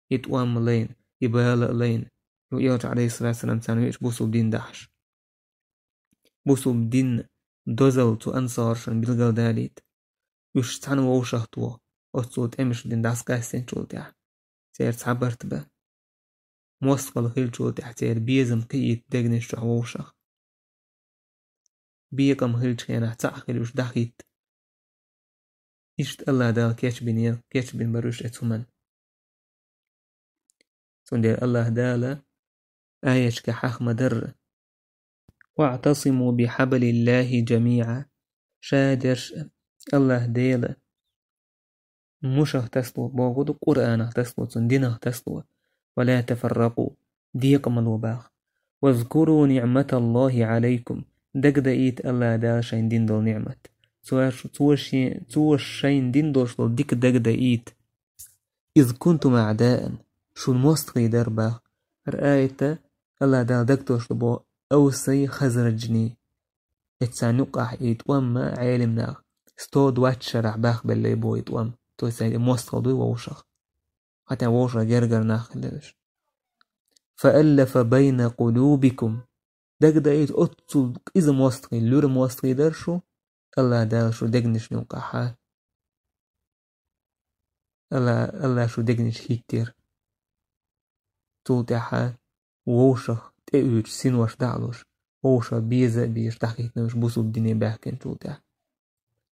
И тӀом а лайна, и бала а лайна, ю элча, Ӏалайхиссалату вассалам, царна веача бусулба дин дахьаш. Бусулба дин дозалла цу ансаршна билгалдалийта. Уьш цхьана вовшахтоху, оццул тӀемаш дина дӀасакъаьстинчул тӀаьхьа. Церан цхьа барт бан. МостагӀалла хиллачул тӀаьхьа церан безам кхиийта дегнаш чохь вовшах. Бекъам хиллачу хенахь цхьаъ хилла уьш дӀахӀитта. Иштта АллахӀ Дала кечбинера, кечбина бара уьш эцу хӀуманна. Цундела АллахӀ Дала аяташка хьаха ма дарра: «واعتصموا بحبل الله جميعا». Ша дерш Аллах Дела мушах тасло, боху ду Къуръанах тасло, цун динах тасло. «ولا تفرقوا», декъа ма ло бах. «واذكروا نعمة الله عليكم», дагадайта Аллах Дала шайн дин долу ниъмат. Цо шу-, цо шен-, цо шайн дин долуш долу дика дагадайта. «إذ كنتم أعداء», шун мостагӀий дар бах. ХӀара аята Аллах Дала дагтош ду бо Авсий, Хазраджний. Эццан юккъахь и тӀом ма Ӏелимнах сто двадцать шарахь бахбеллай бо и тӀом. То есть и мостагӀа дуй вовшах. Хатя вовшах гергара нах хилла уьш. «فألف بين قلوبكم». Дагадайта оццул къиза мостагӀий, луьра мостагӀий дар шу, Аллах Дала шу дегнаш юккъахьа. Алла, Алла шу дегнаш хӀиттира. Цул тӀаьхьа вовшах тӀеуьйчу синош дӀа а луш, вовшах беза а безаш дӀахӀиттина уьш бусулба дине баьхкинчул тӀаьхьа.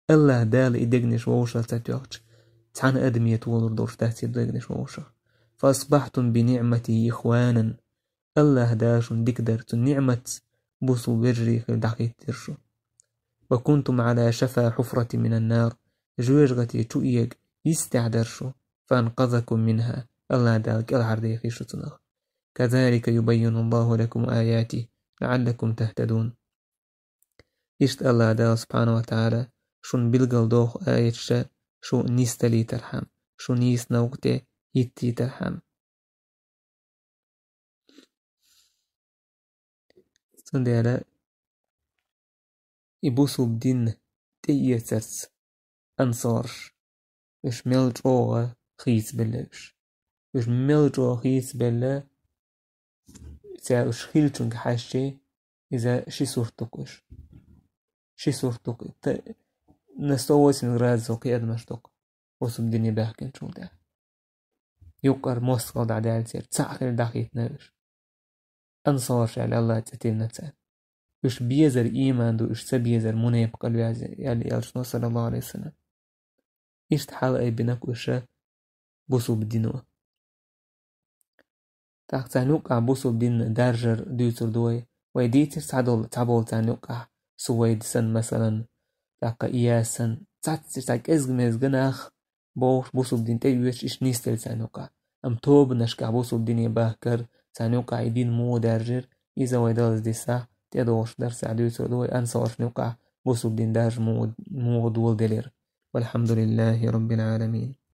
Аллах Дала и дегнаш вовшах ца тоьхча, цхьана адаме толур долуш дац и дегнаш вовшах. «فأصبحتم بنعمته إخوانا». Аллах Дала шун дика дар цу ниъматца бусулба вежарий хир дӀахӀиттира шу. «وكنتم على شفا حفرة من النار». Жоьжахати чу эга йистехь дара шу. «فأنقذكم منها». Аллах Дала кӀелхьардехира шу цунах. «كذلك يبين الله لكم آياته لعلكم تهتدون». Иштта Аллах Дала, субхьанаху ва тагӀала, шун билгал доху аяташ шу нисдалийтархьама, шу нийса новкъа тӀе хӀиттийтархьама. Цундела и бусулба дин тӀеэцарца ансарш, уьш мел чӀогӀа хийцабелла уьш. Уьш мел чӀогӀа хийцабелла, цара уьш хиллачуьнга хьаьжча, иза ши сурт ду-кх уьш. Ши сурт ду-кх. Та-, на сто восемьдесят градусов кхин адамаш ду-кх бусулба дине баьхкинчул тӀаьхьа. Юккъара мостагӀалла дӀадаьлла церан, цхьаъ хилла дӀахӀиттина уьш. Ансарш аьлла Аллах цӀе тиллина царна. Уьш безар ийман ду, уьш ца безар мунепакъалла ву аьлла элчано, саллаллаху Ӏалайхи ва саллам. Иштта хьал айбинарг уьш бусулба дино. ТӀаккха царна юккъахь бусулба дин даржар дуьйцур ду вай. Вай дийцира цхьадолу, цхьаболу царна юккъахь, Сувайд санна, масалан, тӀаккха Ияс санна, цхьацца цхьа кӀезга-мезга нах бохуш бусулба дин тӀеоьцуш, иштта нисделла царна юккъахь. Амма тобанашкахь бусулба дине бахкар, царна юккъахь и дин муха даржира, иза вай далаза дисахь, тӀедогӀуш дарсехь дуьйцур ду вай ансаршна юккъахь бусулба дин даржа муха, муха доладелира. والحمد لله رب العالمين.